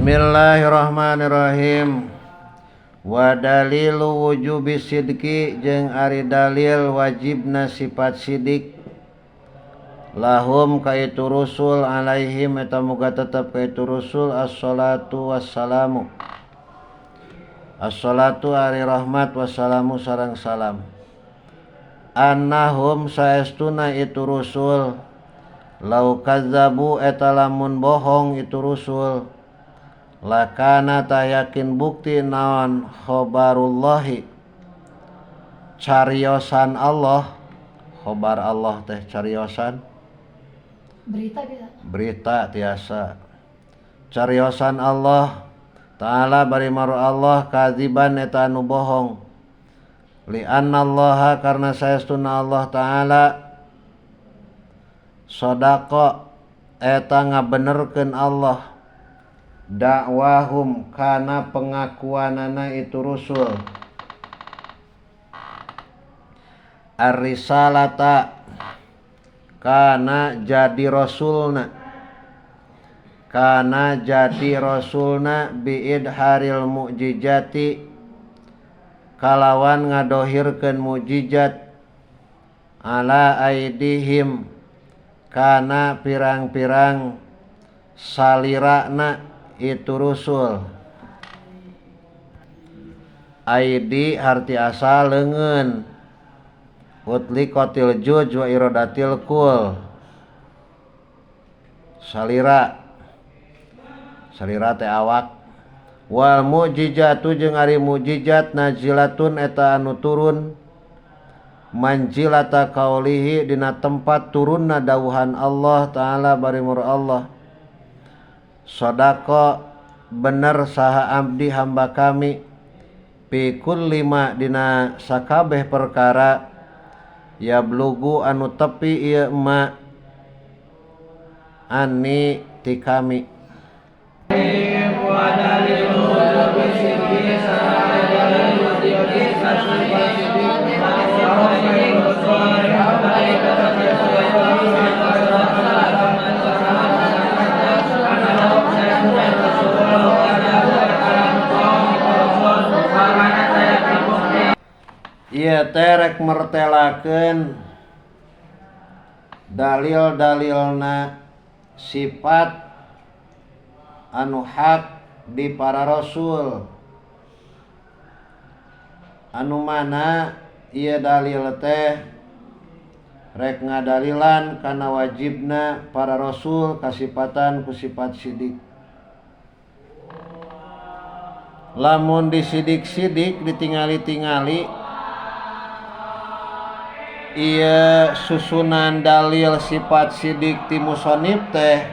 Bismillahirrahmanirrahim. Wa dalilu wujubi sidqi jeung ari dalil wajibna sifat sidik lahum ka itu rusul alaihim eta muga tetep ka itu rusul assalatu wassalamu. Assalatu ari rahmat wassalamu sareng salam. Annahum saestuna itu rusul lau kazzabu eta lamun bohong itu rusul lakana tayakin bukti naon khobarullahi cariosan Allah. Khobar Allah teh cariosan berita bisa berita tiasa cariosan Allah ta'ala bari maru Allah kadziban eta anu bohong li annallaha karena saestuna Allah ta'ala sadaqa eta ngabenerkeun Allah dakwahum kana pengakuanana itu rusul ar-risalata kana jadi rasulna kana jadi rasulna biidharil mukjizati kalawan ngadohirkeun mukjizat ala aidihim kana pirang-pirang salirana itu rusul. Aidi arti asal leungeun utliqatil juj wa iradatil kul salira salira teh awak wal mukjizatu jeung ari mukjizat nazilatun eta anu turun manjilata kaulihi dina tempat turunna dawuhan Allah ta'ala bari mur Allah sodako bener saha abdi hamba kami fi kulli ma dina sakabeh perkara ya blugu anu tepi ieu ma ani ti kami. Ieu teh rek mertelakeun dalil-dalilna sifat anu hak di para rasul anu mana ieu dalil teh rek ngadalilan kana wajibna para rasul kasipatan ku sifat sidik. Lamun disidik-sidik ditingali-tingali ieu susunan dalil sifat sidik ti musonib teh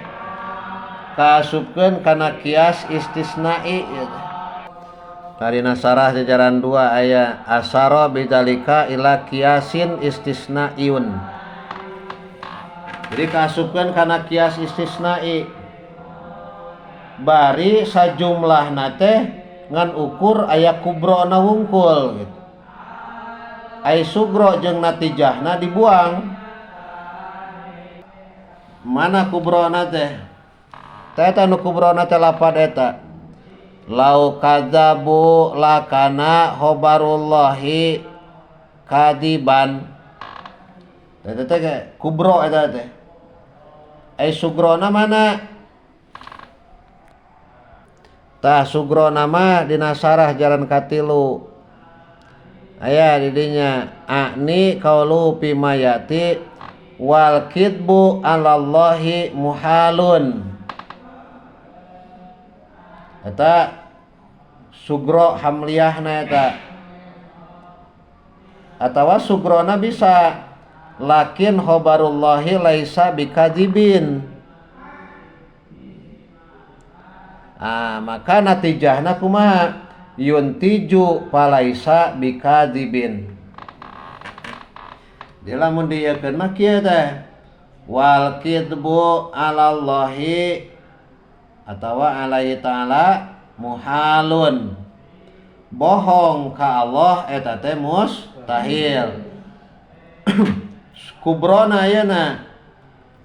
kaasupkeun kana kias istisnai ieu teh. Tarina sarah jajaran 2 aya asara bidzalika ila kiasin istisnaiun. Jadi kaasupkeun kana kias istisnai bari sajumlahna teh ngan ukur aya kubrona wungkul gitu. Ai sugro jeung natijahna dibuang. Mana kubrona teh? Teh eta nu kubrona teh lapad eta. Lau kadzabu lakana khobarullahi kadiban. Eta teh kubro eta teh. Ai sugrona mana? Tah sugrona mah dina sarah jalan katilu. Aya didinya akni qaulu pimayati wal kidbu alallahi muhalun. Eta sugro hamliyahna eta. Atawa sugrona bisa lakin khobarullahi laisa bikadzibin. Ah, maka natijahna kumaha? Yuntiju palaisa bikadzibin. Di lamun dieukeun mah kieu teh. Wal kidbu alallahi atawa alaihi ta'ala muhalun. Bohong ka Allah eta teh mustahil. Kubrona ayeuna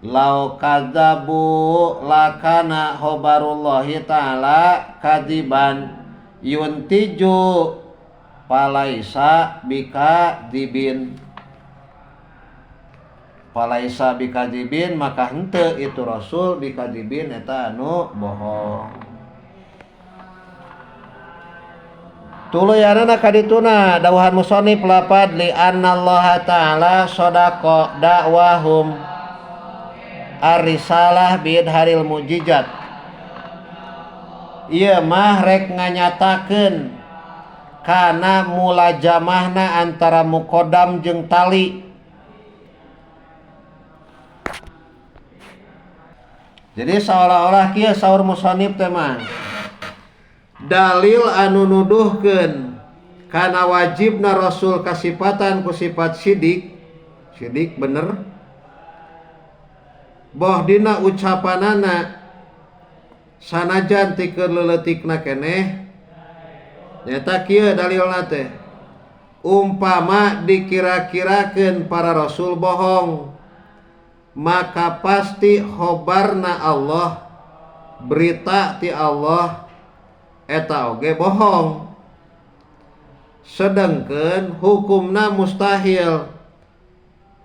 Lau kadzabu lakana khobarullahi ta'ala kadiban yuntiju palaisa bikadzibin. Palaisa bikadzibin maka henteu itu rasul bikadzibin eta anu bohong. Tuluyanana kadituna dawuhan musannif lapad li annallaha ta'ala sadaqa da'wahum ar-risalah biidharil mujizat. Ieu mah rek nganyatakeun kana mulajamahna antara muqaddam jeung tali. Jadi seolah-olah kieu saur musannif teh mah dalil anu nuduhkeun kana wajibna rasul kasipatan ku sifat sidik, sidik bener. Boh dina ucapanana sanajan ti keur leuletikna keneh nyata kieu dalilna teh umpama dikira-kirakeun para rasul bohong maka pasti khobarna Allah berita ti Allah eta oge bohong sedengkeun hukumna mustahil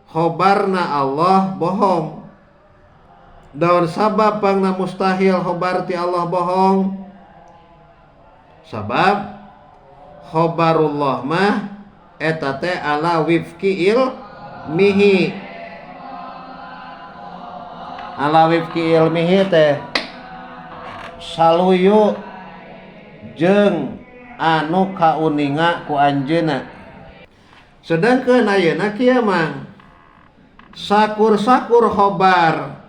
khobarna Allah bohong. Daun sabab pangna mustahil khobar ti Allah bohong sabab khobarullah mah eta teh ala wifqi ilmihi. Ala wifqi ilmihi teh saluyu jeung anu kauninga ku anjeunna. Sedangkeun ayeuna kieu mah sakur-sakur khobar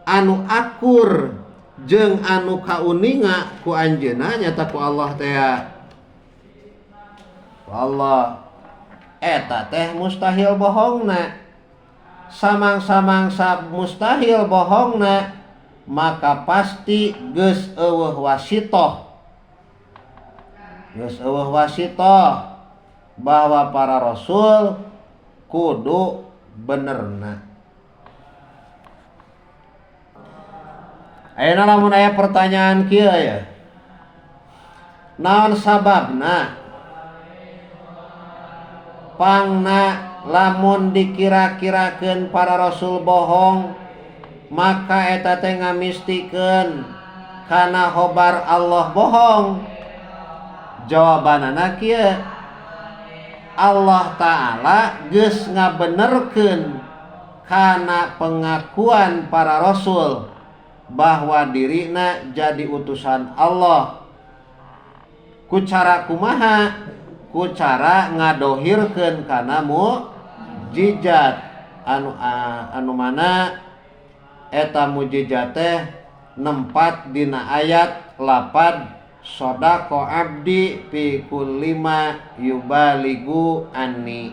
anu akur jeung anu kauninga ku anjeunna nyata ku Allah teh. Ku Allah eta teh mustahil bohongna. Samang-samangsa mustahil bohongna maka pasti geus eueuh wasitoh. Geus eueuh wasitoh bahwa para rasul kudu benerna. Ayeuna lamun aya pertanyaan kieu ya. Naon sababna pangna lamun dikira-kirakeun para rasul bohong maka eta teh ngamistikeun kana khobar Allah bohong? Jawabanana kieu, Allah Ta'ala geus ngabenerkeun kana pengakuan para rasul bahwa dirina jadi utusan Allah. Ku cara kumaha? Ku cara ngadohirkeun kana mukjizat anu mana eta mukjizat teh nempat dina ayat lapad sadaqa abdi fi kulli ma yubaligu anni.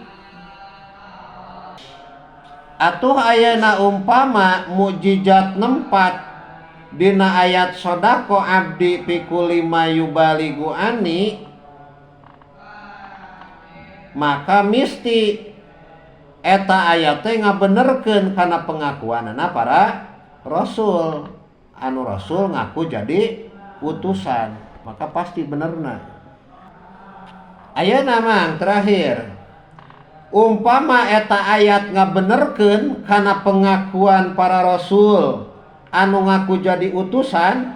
Atuh ayeuna umpama mukjizat nempat dina ayat sadaqa abdi fi kulli ma yubaligu anni, maka misti eta ayat teh ngabenerkeun kana pengakuanana para rasul. Anu rasul ngaku jadi utusan, maka pasti benerna. Ayeuna mang terakhir, umpama eta ayat ngabenerkeun kana pengakuan para rasul anu ngaku jadi utusan,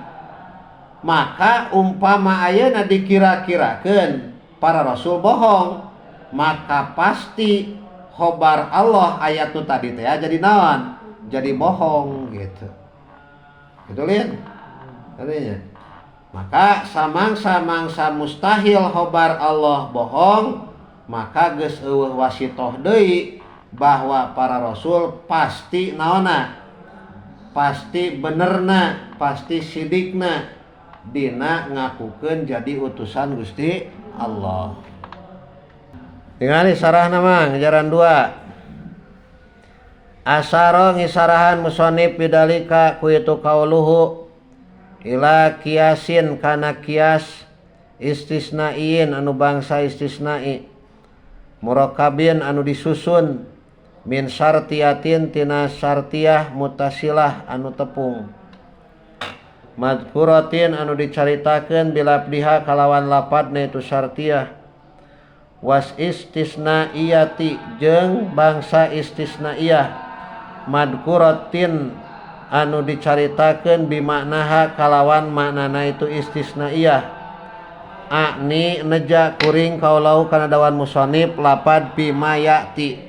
maka umpama ayeuna dikira-kirakeun para rasul bohong, maka pasti khobar Allah ayat nu tadi teh jadi naon? Jadi bohong gitu. Gitu lihat. Artinya, maka samangsa-mangsa mustahil khobar Allah bohong, maka geus eueuh wasitoh deui bahwa para rasul pasti naonna? Pasti benerna, pasti sidikna dina ngakukeun jadi utusan Gusti Allah. Tingali sarahna mah ngajaran 2. Asaro ngisarahan musonib bidalika ku itu kauluhu ila kiasin kana kias istisnaiin anu bangsa istisnai murakabin anu disusun Min syartiyatin tina syartiyah mutasilah anu tepung. Madkuratin anu dicaritakeun bilabdiha kalawan lapadna itu syartiyah. Was istisnaiyati jeung bangsa istisnaiyah madkuratin anu dicaritakeun bimaknaha kalawan maknana itu istisnaiyah. Akni neja kuring kaulau kana dawan musonib lapad bimayati.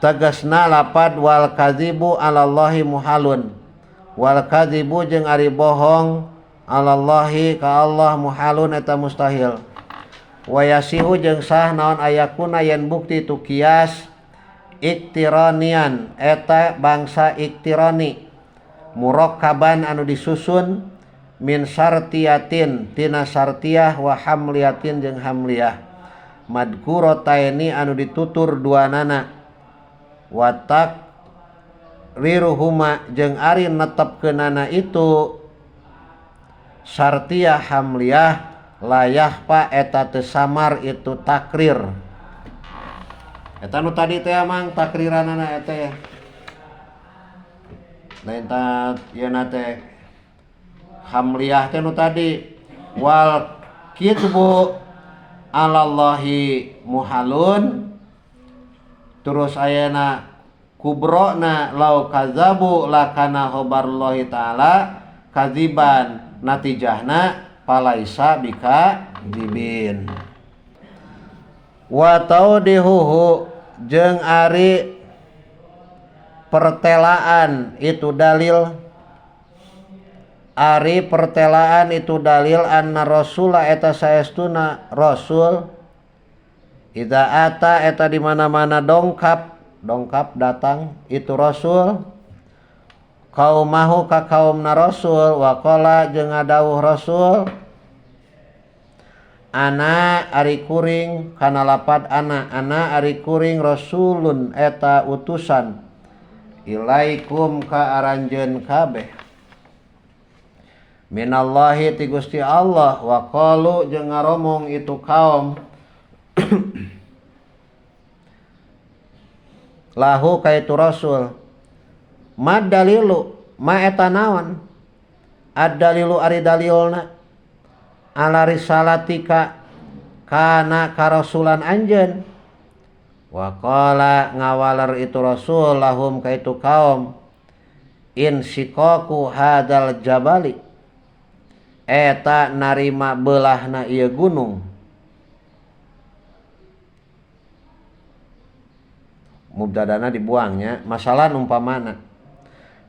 Tegasna lapad wal kadzibu alallahi muhalun. Wal kadzibu jeung ari bohong alallahi ka Allah muhalun eta mustahil. Wa yasihu jeung sah naon ayakuna yen bukti tu kias iktiranian eta bangsa iktirani murakkaban anu disusun min syartiyatin tina syartiyah wa hamliyatin jeung hamliyah madkurataini anu ditutur duanana watak riruhuma jeung ari netepkeunana itu syartiyah hamliyah layah pa eta teu samar itu takrir. Eta nu tadi teh mang takriranana eta ya. Lain ta ieu na teh hamliyah teh nu tadi wal kitbu alallahi muhalun. Terus ayana kubrona lau kazabu lakana khobarullahi ta'ala kaziban natijahna palaisa bika dibin. Wa taudihuhu jeung ari pertelaan itu dalil. Ari pertelaan itu dalil anna rasula eta saestuna rasul idza ata eta di mana-mana dongkap, dongkap datang itu rasul kaumahu ka kaumna rasul waqala jeung ngadawuh rasul ana ari kuring kana lapad ana, ana ari kuring rasulun eta utusan ilaikum ka aranjeun kabeh minallahi ti Gusti Allah waqalu jeung ngaromong itu kaum lahu ka itu rasul ma dalilu ma eta naon ad-dalilu ari dalilna ala risalatika kana karasulan anjeun wa qala ngawaler itu rasul lahum ka itu kaum in siqaqu hadal jabali eta narima beulahna ieu gunung mubtadana dibuangnya masalah umpamana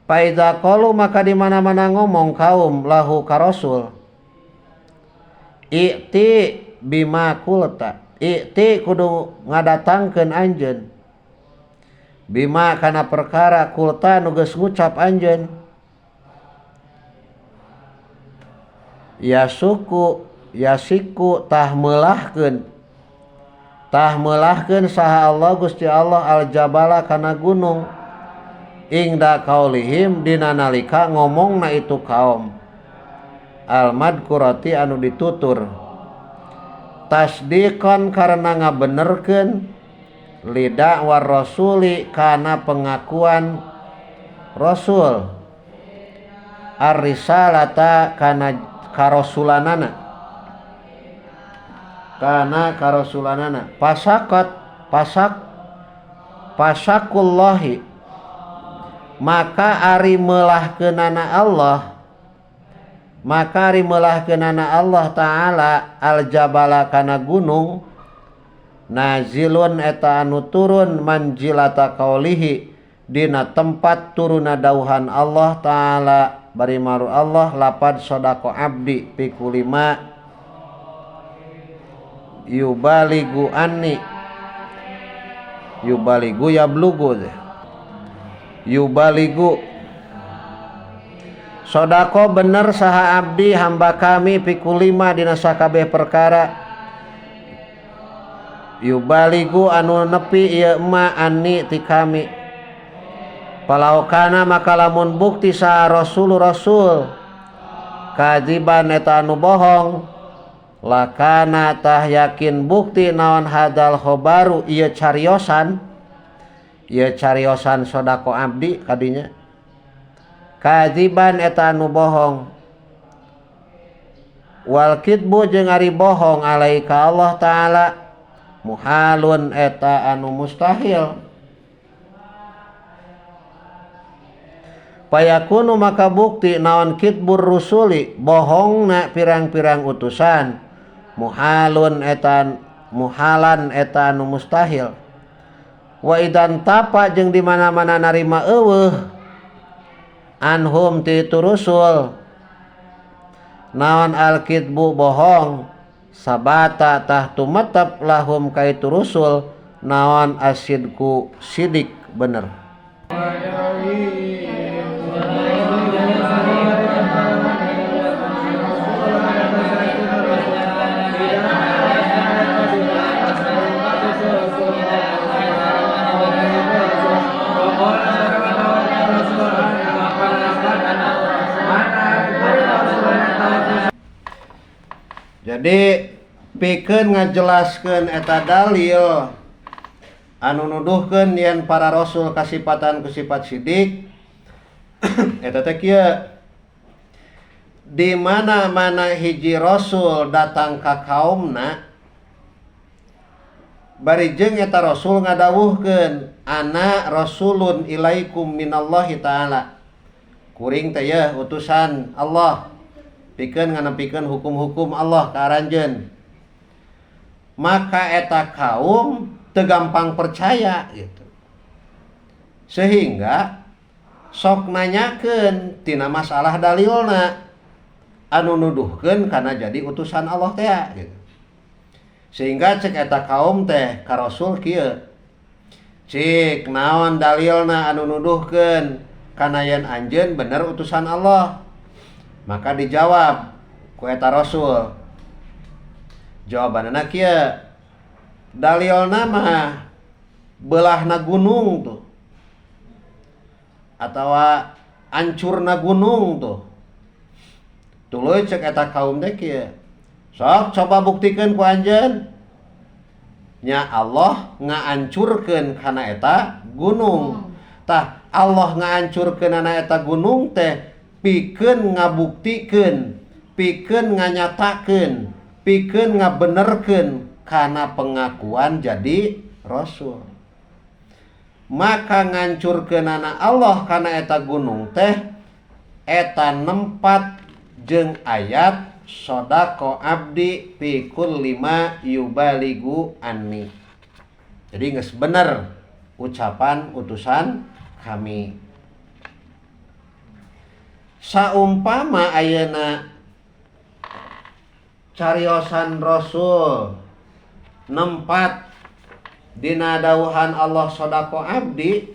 Faiza qalu maka di mana-mana ngomong kaum lahu ka rasul i'ti bima qulta i'ti kudu ngadatangkeun anjeun bima kana perkara qulta nu geus ngucap anjeun yasuku yasiku tah meulahkeun saha Allah Gusti Allah aljabala kana gunung ingda kaulihim dina nalika ngomongna itu kaum almadkurati anu ditutur tasdiqan karena ngabenerkeun lidakwar rasuli kana pengakuan rasul ar-risalata kana karasulanana pasakot pasak pasakullahi maka ari meulahkeunana Allah Allah ta'ala aljabala kana gunung nazilun eta anu turun manjilata kaulihi dina tempat turuna dauhan Allah ta'ala bari maru Allah lapad sodako abdi pikulima yubaligu anni yubaligu yablugu yubaligu sodako bener saha abdi hamba kami pikulima dina sakabeh perkara yubaligu anu nepi ieu ma anni ti kami palaukana maka lamun bukti saha rasul rasul kadziban eta anu bohong lakana tah yakin bukti naon hadal khobaru ieu cariosan Ieu cariosan sodako abdi kadinya. Kadziban eta anu bohong. Wal kidbu jeung ari bohong alaika Allah Ta'ala muhalun eta anu mustahil. Payakunu maka bukti naon kidbur rusuli bohongna pirang-pirang utusan muhalun eta muhalan eta anu mustahil. Wa idan tapa jeung di mana-mana narima eueuh anhum ti itu rusul naon al-kidbu bohong sabata tah tumetep lahum ka itu rusul naon asidku sidik bener. Jadi pikeun ngajelaskeun eta dalil anu nuduhkeun yen para rasul kasipatan ku sifat sidik eta teh kieu, di mana-mana hiji rasul datang ka kaumna bari jeung eta rasul ngadawuhkeun ana rasulun ilaikum minallahi ta'ala, kuring teh yeuh utusan Allah pikeun nganepikeun hukum-hukum Allah ka aranjeun, maka eta kaum teu gampang percaya gitu, sehingga sok nanyakeun tina masalah dalilna anu nuduhkeun kana jadi utusan Allah teh gitu. Sehingga cek eta kaum teh ka rasul kieu, cik naon dalilna anu nuduhkeun kana yen anjeun bener utusan Allah? Maka dijawab ku eta rasul, jawabanna kieu, dalilna mah beulahna gunung tuh atawa ancurna gunung tuh. Tuluy cek eta kaum teh kieu, sok coba buktikeun ku anjeun nya Allah ngaancurkeun kana eta gunung. Tah Allah ngaancurkeun kana eta gunung teh pikeun ngabuktikeun, pikeun nganyatakeun, pikeun ngabenerkeun kana pengakuan jadi rasul. Maka ngancurkeunana Allah kana eta gunung teh eta nempat jeung ayat sodako abdi fi kulli ma yubaligu anni. Jadi geus bener ucapan utusan kami. Saumpama ayeuna cariosan rasul nempat dina dawuhan Allah sodako abdi,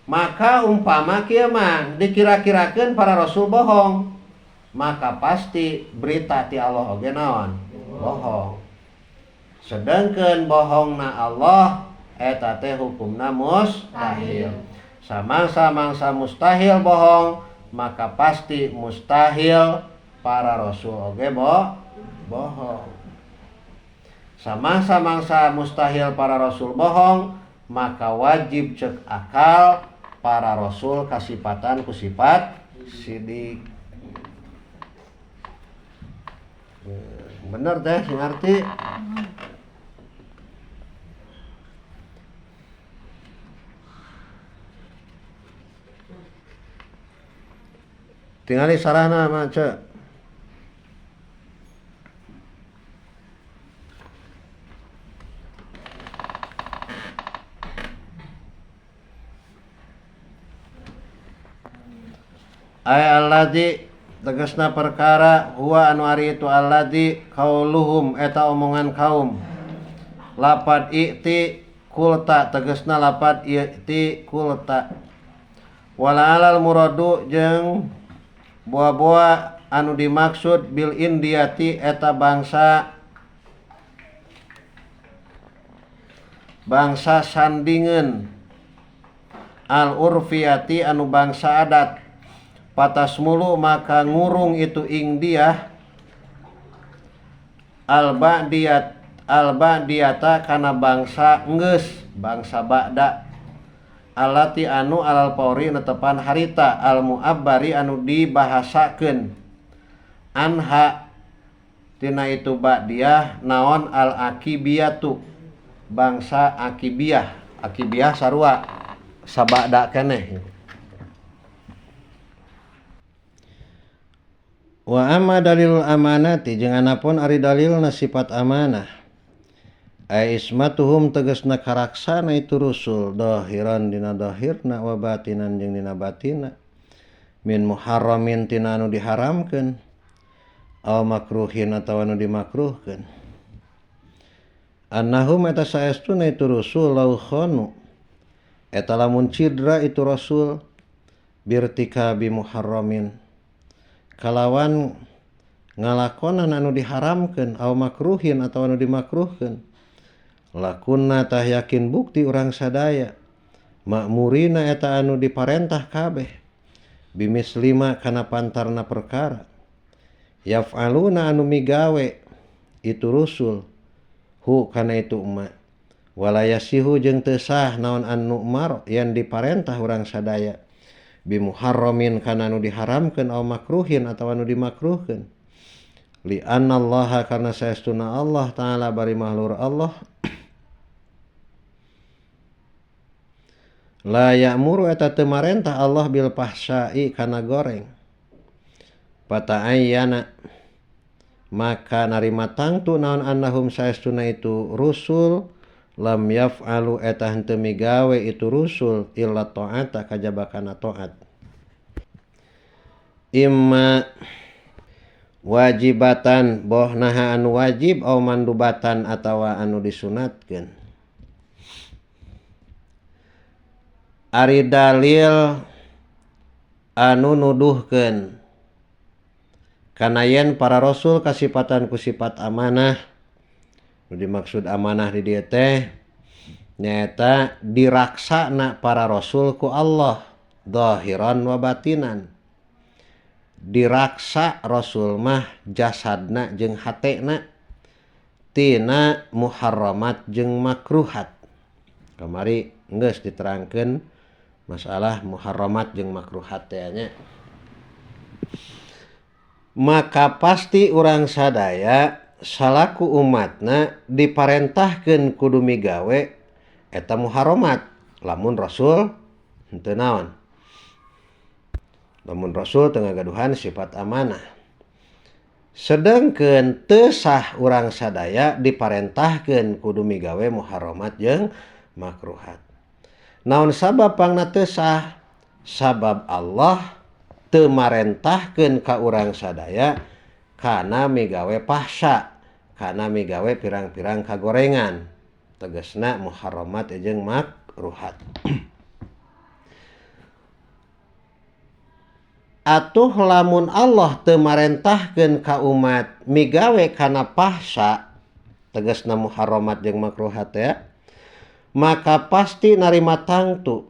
maka umpama kieu mah dikira-kirakeun para rasul bohong, maka pasti berita ti Allah oge naon bohong. Sedangkan bohongna Allah eta teh hukumna mustahil. Samangsa-mangsa mustahil bohong, maka pasti mustahil para rasul oge bohong. Samangsa-mangsa mustahil para rasul bohong, maka wajib cek akal para rasul kasipatan ku sifat sidik. Bener teh sing ngarti. Tingali sarahna mah cek. Ay alladzi tegasna perkara huwa anu ari itu alladzi qauluhum eta omongan kaum. Lapad i'ti kulta tegasna lapad i'ti kulta. Wala alal muradu jeung boa-boa anu dimaksud bil indiyati eta bangsa bangsa sandingeun al urfiyati anu bangsa adat. Patas mulu maka ngurung itu ingdiah al ba'diyat Al-ba'diyata kana bangsa enggeus bangsa ba'da allati anu alal pauri netepan harita al mu'abbari anu dibahasakeun anha tina itu ba'diyah naon al akibiyatu bangsa akibiyah akibiyah sarua sabada keneh. Wa amma dalilul amanati jeung anapun ari dalilna sifat amanah ay ismatuhum tegasna karaksana itu rusul dahiran dina dahirna wa batinan jeung dina batina min muharramin tina anu diharamkeun aw makruhin atawa anu dimakruhkeun annahum eta saestuna itu rusul lau khanu eta lamun cidra itu rasul birtikabi muharramin kalawan ngalakonan anu diharamkeun aw makruhin atawa anu dimakruhkeun lakunna tah yakin bukti urang sadaya makmurina eta anu diparentah kabeh bimislima kana pantarna perkara yaf'aluna anu migawe itu rusul hu kana itu umma wala yasihu jeung teu sah naon anu mar yang diparentah urang sadaya bimuharramin kana anu diharamkeun aw makruhin atawa anu dimakruhkeun li annallaha karna saestuna Allah taala bari mahlur Allah la ya'muru eta teu marentah Allah bil fahsya'i kana goreng pata'ayyana maka narima tangtu naon annahum saestuna itu rusul lam yaf'alu eta henteu migawe itu rusul illa ta'ata kajaba kana ta'at imma wajibatan boh naha anu wajib au mandubatan atawa anu disunatkeun. Ari dalil anu nuduhkeun kana yen para rasul kasipatan ku sifat amanah. Nu dimaksud amanah di dieu teh nyaeta diraksana para rasul ku Allah zahiran wa batinan. Diraksa rasul mah jasadna jeung hatena tina muharramat jeung makruhat. Kamari geus diterangkeun masalah muharramat jeung makruhat teh nya. Maka pasti urang sadaya salaku umatna diparentahkeun kudu migawe eta muharramat lamun rasul henteu naon. Lamun rasul teu ngagaduhan sifat amanah. Sedengkeun teu sah urang sadaya diparentahkeun kudu migawe muharramat jeung makruhat. Naon sabab pangna teu sah? Sabab Allah teu marentahkeun ka urang sadaya kana migawe fahsya, kana migawe pirang-pirang kagorengan. Tegasna muharramat jeung makruhat. Atuh lamun Allah teu marentahkeun ka umat migawe kana fahsya, tegasna muharramat jeung makruhat ya, maka pasti narima tangtu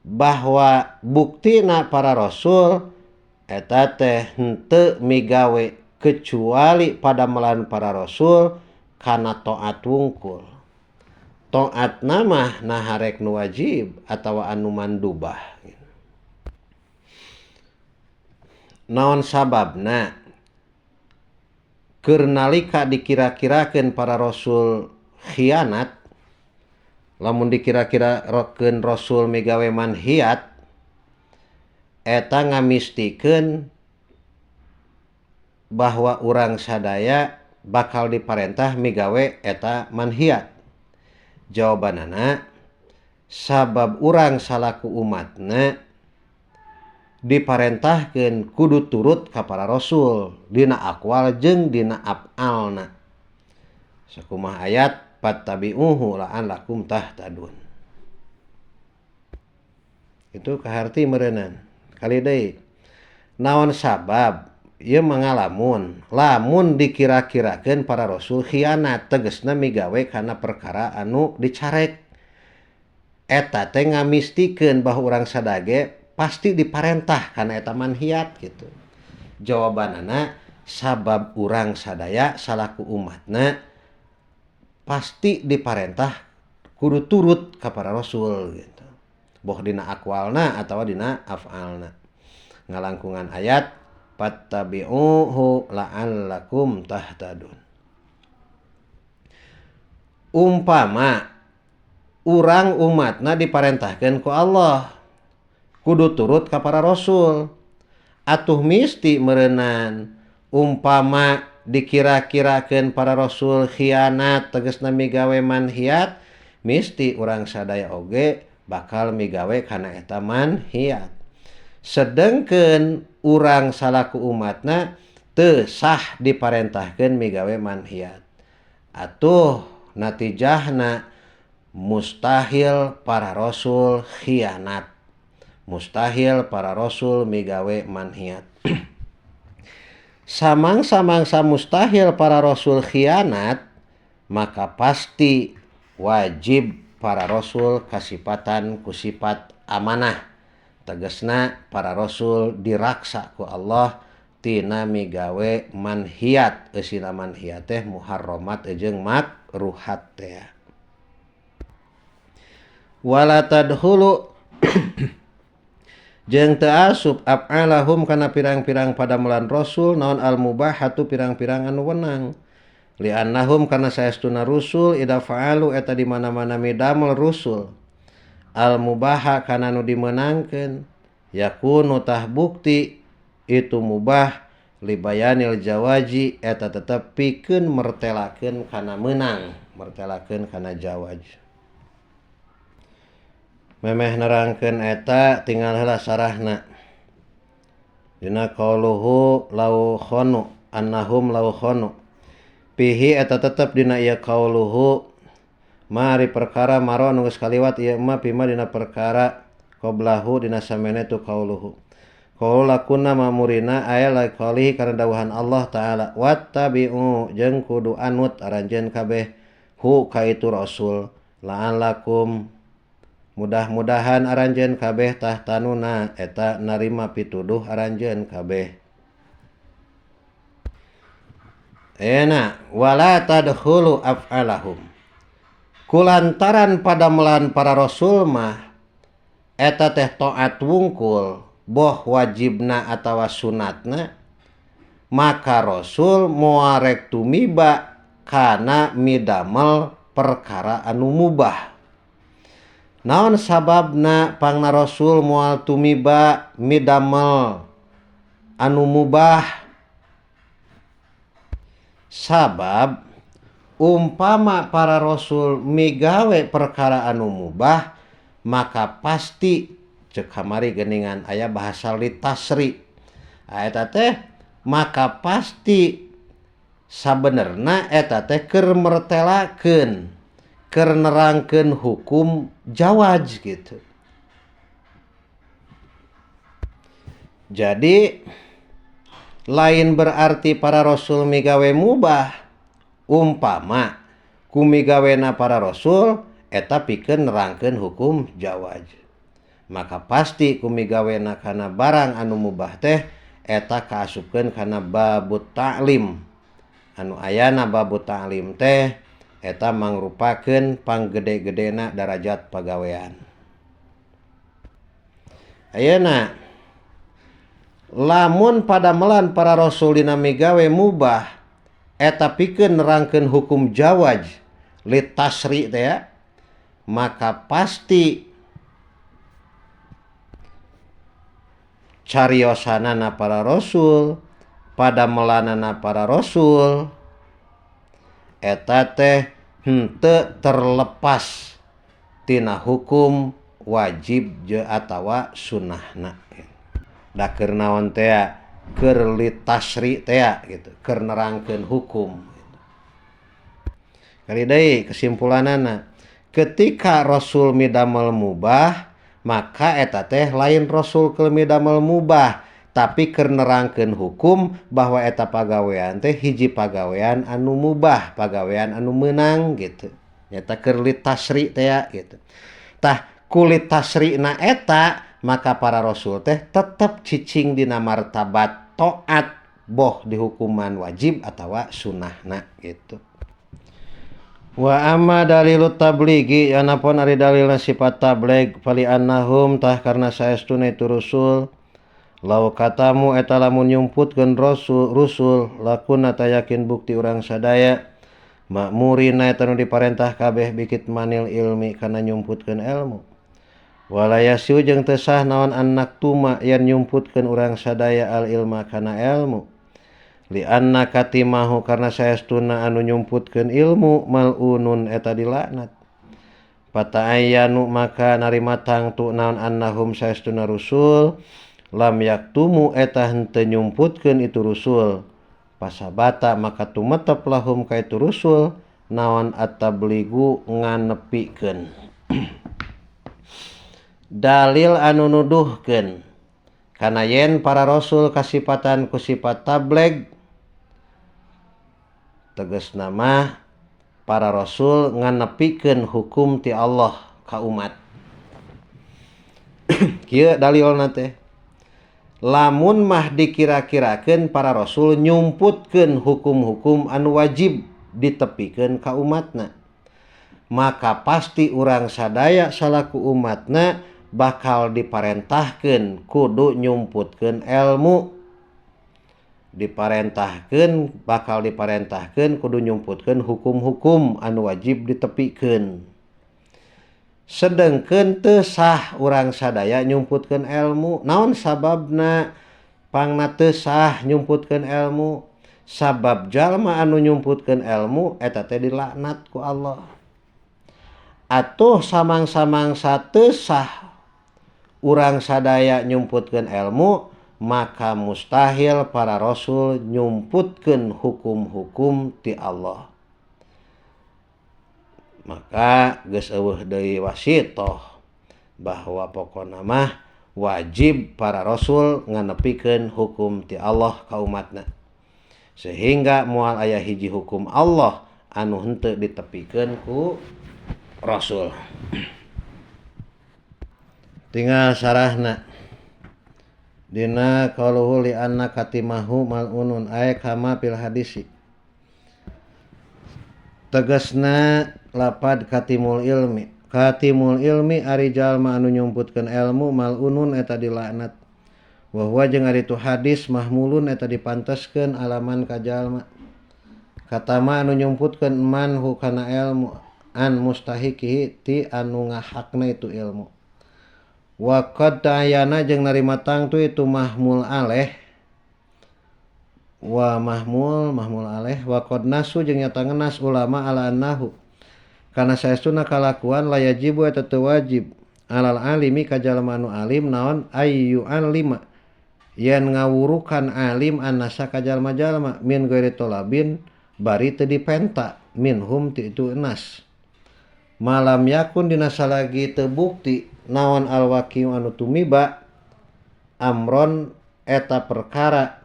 bahwa buktina para rasul eta teh henteu migawe kecuali pada melan para rasul kana taat wungkul. Taat mah nah rek nu wajib atawa anu mandubah. Naon sababna? Keur nalika dikira-kirakeun para rasul khianat, lamun dikira-kirakeun rasul migawe manhiat, eta ngamistikeun bahwa urang sadaya bakal diparentah migawe eta manhiat. Jawabanana sabab urang salaku umatna diparentahkeun kudu turut ka para rasul dina aqwal jeung dina af'alna. Sakumaha ayat fattabi'uhu la'allakum tahtadun. Itu kaharti meureunan. Kali deui naon sabab ieu mangalamun lamun dikira-kirakeun para rasul khianat tegasna migawe kana perkara anu dicarek. Eta teh ngamistikeun bahwa urang sadage pasti diparentah kana eta manhiat gitu. Jawabanana sabab urang sadaya salaku umatna pasti diparentah kudu turut ka para rasul gitu. Boh dina aqwalna atawa dina af'alna. Ngalangkungan ayat fattabi'uhu la'allakum tahtadun. Umpama urang umatna diparentahkeun ku Allah kudu turut ka para rasul, atuh misti meureunan umpama dikira-kirakeun para rasul khianat tegasna migawe manhiat, misti urang sadaya oge bakal migawe kana eta manhiat. Sedengkeun urang salaku umatna teu sah diparentahkeun migawe manhiat. Atuh natijahna mustahil para rasul khianat, mustahil para rasul migawe manhiat. Samang-samangsa mustahil para rasul khianat, maka pasti wajib para rasul kasipatan ku sifat amanah. Tegasna para rasul diraksa ku Allah tina migawe manhiat. Eusina manhiat teh muharramat jeung makruhat teh. Wala tadkhulu jeung teu asup af'alahum kana pirang-pirang padamelan rasul naon al mubahatu pirang-pirang anu wenang. Li'annahum kana saestuna rusul idza fa'alu eta di mana-mana midamel rusul al mubaha kana nu dimeunangkeun yakunu tah bukti itu mubah libayanil jawaji eta tetep pikeun mertelakeun kana meunang, mertelakeun kana jawaj. Memeh nerangkeun eta tinggal heula sarahna. Dina qauluhu law khanu annahum law khanu pihi eta tetep dina ieu qauluhu mari perkara maro nu geus kaliwat ieu mah pima dina perkara qoblahu dina samene tu qauluhu. Qaul lakunna mamurina aya la qalihi kana dawuhan Allah taala wattabi'u jeung kudu anut aranjeun kabeh hu ka itu rasul la'allakum mudah-mudahan aranjeun kabeh tahtanuna eta narima pituduh aranjeun kabeh. Enak wala tadkhulu af'alahum kulantaran padamelan para rasul mah eta teh taat wungkul boh wajibna atawa sunatna, maka rasul moal rek tumiba kana midamel perkara anu mubah. Naon sababna pangna rasul moal tumiba midamel anu mubah? Sabab umpama para rasul migawe perkara anu mubah maka pasti cek kamari geningan aya bahasa litasri eta teh maka pasti sabenerna eta teh keur mertelakeun, keur nerangkeun hukum jawaj gitu. Jadi lain berarti para rasul migawe mubah, umpama ku migawena para rasul eta pikeun nerangkeun hukum jawaj. Maka pasti ku migawena kana barang anu mubah teh eta kaasupkeun kana babut ta'lim. Anu ayana babut ta'lim teh eta mangrupakeun panggede-gedena darajat pagawean. Ayeuna lamun padamelan para rasul dina migawe mubah eta pikeun nerangkeun hukum jawaj litasri teh ya, maka pasti cariosanana para rasul, padamelanana para rasul eta teh henteu terlepas tina hukum wajib je atawa sunnahna. Da keur naon teh keur litasri teh gitu, keur nerangkeun hukum. Kali deui kesimpulanana, ketika rasul midamel mubah maka eta teh lain rasul keur midamel mubah, tapi keur nerangkeun hukum bahwa eta pagawean teh hiji pagawean anu mubah, pagawean anu meunang gitu. Eta keur litasri teh gitu. Tah kulit tasrina eta maka para rasul teh tetep cicing dina martabat taat boh dihukuman wajib atawa sunnahna gitu. Wa amma dalilut tablighi anapun ari dalilna sifat tabligh fali annahum tah karna saestuna itu rusul law katamu eta lamun nyumputkeun rusul lakuna tayakin bukti urang sadaya makmurina eta nu diparentah kabeh bikit manil ilmi kana nyumputkeun ilmu wala yasiu jeung teu sah naon annak tuma yen nyumputkeun urang sadaya al ilma kana ilmu li anna katimahu karna saestuna anu nyumputkeun ilmu malunun eta dilaknat pata'ayyanu maka narima tangtu naon annahum saestuna rusul lam yaktumu eta henteu nyumputkeun itu rusul pasabata maka tumetep lahum ka itu rusul naon at-tabligu nganepikeun. Dalil anu nuduhkeun kana yen para rasul kasipatan ku sifat tabligh tegasna mah para rasul nganepikeun hukum ti Allah ka umat. Kieu dalilna teh lamun mah dikira-kirakeun para rasul nyumputkeun hukum-hukum anu wajib ditepikeun ka umatna maka pasti urang sadaya salaku umatna bakal diparentahkeun kudu nyumputkeun ilmu diparentahkeun bakal diparentahkeun kudu nyumputkeun hukum-hukum anu wajib ditepikeun sedengkeun teu sah urang sadaya nyumputkeun ilmu naon sababna pangna teu sah nyumputkeun ilmu sabab jalma anu nyumputkeun ilmu eta teh dilaknat ku Allah atuh samang-samangsa teu sah urang sadaya nyumputkeun ilmu maka mustahil para rasul nyumputkeun hukum-hukum ti Allah maka geus eueuh deui wasitoh bahwa pokona mah wajib para rasul nganepikeun hukum ti Allah ka umatna sehingga moal aya hiji hukum Allah anu henteu ditepikeun ku rasul. Tinggal sarahna dina qauluhu li anna katimahu malunun ay kama fil hadisi tegasna lapad katimul ilmi katimul ilmi ari jalma anu nyumputkeun ilmu malunun eta dilaknat wa huwa jeung ari tu hadis mahmulun eta dipanteskeun alaman ka jalma katama anu nyumputkeun man hu kana ilmu an mustahiqihi ti anu ngahakna itu ilmu wa qad ta'ayyana jeung narima tangtu itu mahmul aleh wa mahmul aleh wa qad nasu jeung nyata ngenas ulama ala annahu kana saestuna kalakuan la yajibu eta teu wajib alal alimi ka jalma anu alim naon ayyu alima yen ngawurukan alim annasa ka jalma-jalma min ghairi tolabin bari teu dipenta minhum ti itu nas malam yakun dina salagi teu bukti naon alwaqiu anu tumiba amron eta perkara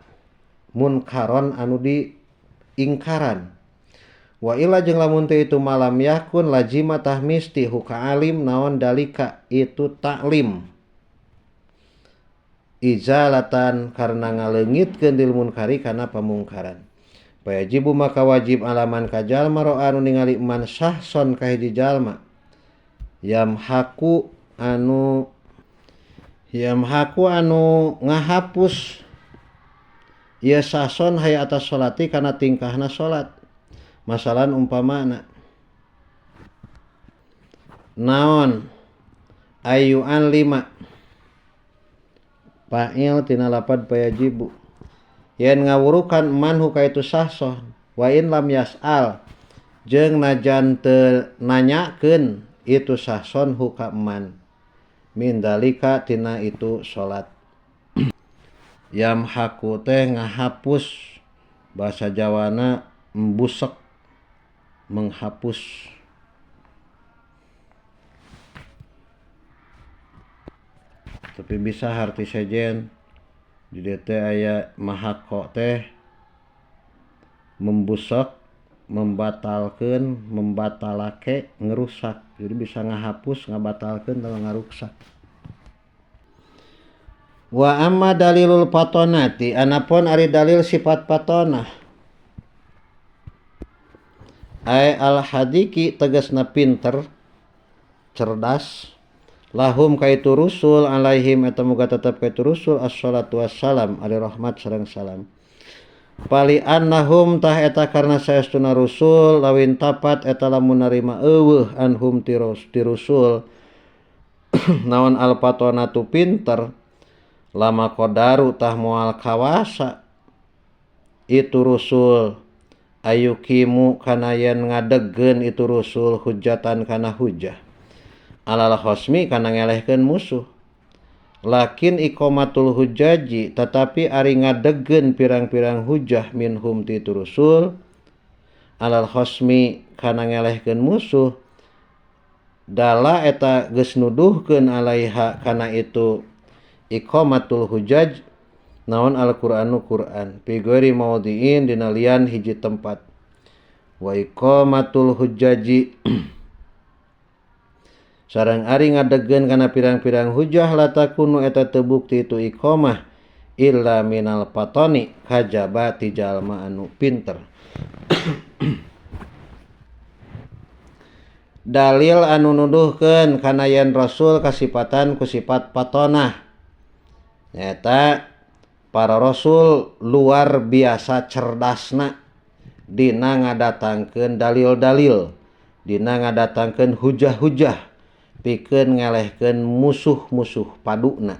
munkaron anu diingkaran wa illa jeung lamun teu itu malam yakun lazima tahmisti huka alim naon dalika itu taklim izalatan karena ngaleungitkeun lil munkari kana pamungkaran payajibu maka wajib alaman ka jalma ro'a anu ningali man sahson ka hiji jalma yamhaku anu ngahapus ieu sahson hayya atas salati kana tingkahna salat masalan umpamana naon ayuan lima fa'il tina lapad payajibu yen ngawurukan manhu ka itu sahson wa in lam yas'al jeung najan teu nanyakeun itu sahson hu ka man min dalika tina itu salat. Yamhaku teh ngahapus bahasa Jawana mbusek menghapus tapi bisa harti sejen di DT aya mahako teh membusek membatalkeun membatalake ngerusak jadi bisa ngahapus ngabatalkeun atau ngaruksak. Wa amma dalilul patonati anapun ari dalil sifat patonah Ai al hadiki tegasna pinter cerdas lahum kaitu rusul alaihim eta muga tetep kaitu rusul assalatu wassalam ari rahmat sareng salam. Pali annahum tah eta karna saestuna rusul lawin tapat eta lamun narima eueuh anhum ti rusul naon alpatonatu pinter lama kodaru tah moal kawasa itu rusul ayukimu kana yen ngadegkeun itu rusul hujatan kana hujah alal khosmi kana ngelehkeun musuh. Lakin iqamatul hujaji tetapi ari ngadegkeun pirang-pirang hujah minhum ti itu rusul alal khosmi kana ngelehkeun musuh dala eta geus nuduhkeun alaiha kana itu iqamatul hujaj naon Al-Qur'anu Qur'an fi ghairi maudhi'in dina lian hiji tempat. Wa iqamatul hujaji sareng ari ngadegkeun kana pirang-pirang hujah latakunu eta teu bukti itu iqamah illa minal patoni kajaba ti jalma anu pinter. Dalil anu nuduhkeun kana yen rasul kasipatan ku sifat patonah nyaeta para rasul luar biasa cerdasna dina ngadatangkeun dalil-dalil, dina ngadatangkeun hujah-hujah pikeun ngelehkeun musuh-musuh paduna.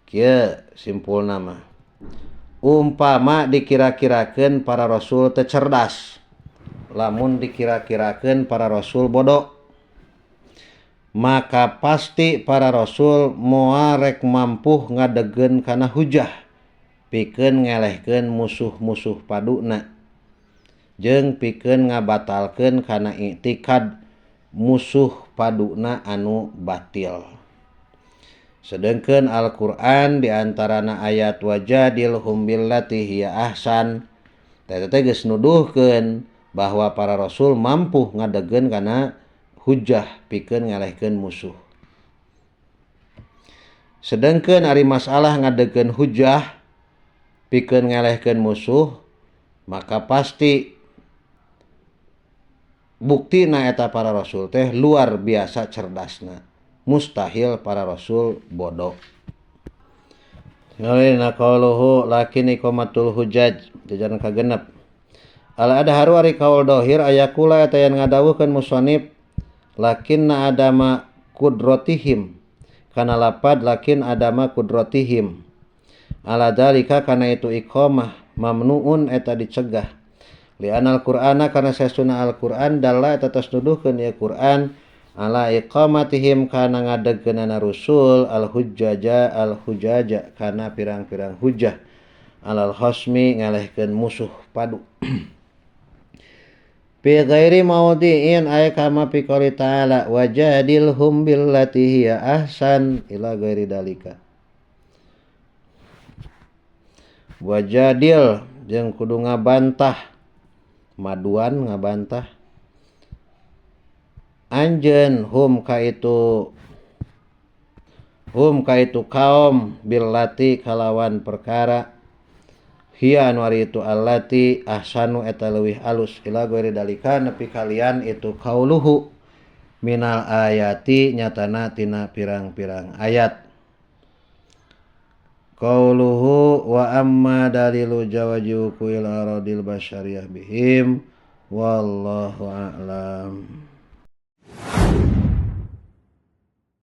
Kieu simpulna mah umpama dikira-kirakeun para rasul teu cerdas, lamun dikira-kirakeun para rasul bodoh, maka pasti para rasul moal rek mampu ngadegkeun kana hujah pikeun ngelehkeun musuh-musuh paduna jeung pikeun ngabatalkeun kana iktikad musuh paduna anu batil. Sedengkeun Al-Qur'an diantarana ayat wajadilhum billati hiya ahsan teh teh geus nuduhkeun bahwa para rasul mampu ngadegkeun kana hujah pikeun ngelehkeun musuh. Sedengkeun ari masalah ngadegkeun hujah pikeun ngelehkeun musuh maka pasti buktina eta para rasul teh luar biasa cerdasna, mustahil para rasul bodoh. Ngalina qauluhu lakin iqamatul hujaj jajaran kagenep. Al adharu ari kaul dohir ayakula eta yen ngadawuhkeun musannif lakinna adama kudrotihim kana lapad lakin adama kudrotihim ala dalika kana itu iqamah mamnuun eta dicegah li'anal qur'ana kana saestuna Al-Qur'an dalla eta tos nuduhkeun ieu Qur'an ala iqamatihim kana ngadegkeunana rusul al-hujjaja al-hujaja kana pirang-pirang hujah alal khasmi ngalehkeun musuh padu. Fi ghairi maudhi'in ay kama fi qouli ta'ala wajadilhum billati hiya ahsan ila ghairi dalika. Wajadil jeung kudu ngabantah, maduan ngabantah anjeun hum ka itu kaum billati kalawan perkara hiya anu ari itu allati ahsanu eta leuwih alus ila ghairi dalika nepi kalian itu kauluhu minal ayati nyatana tina pirang-pirang ayat. Qauluhu wa amma dalilu jawaji kuil aradil basyariyah bihim wallahu a'lam.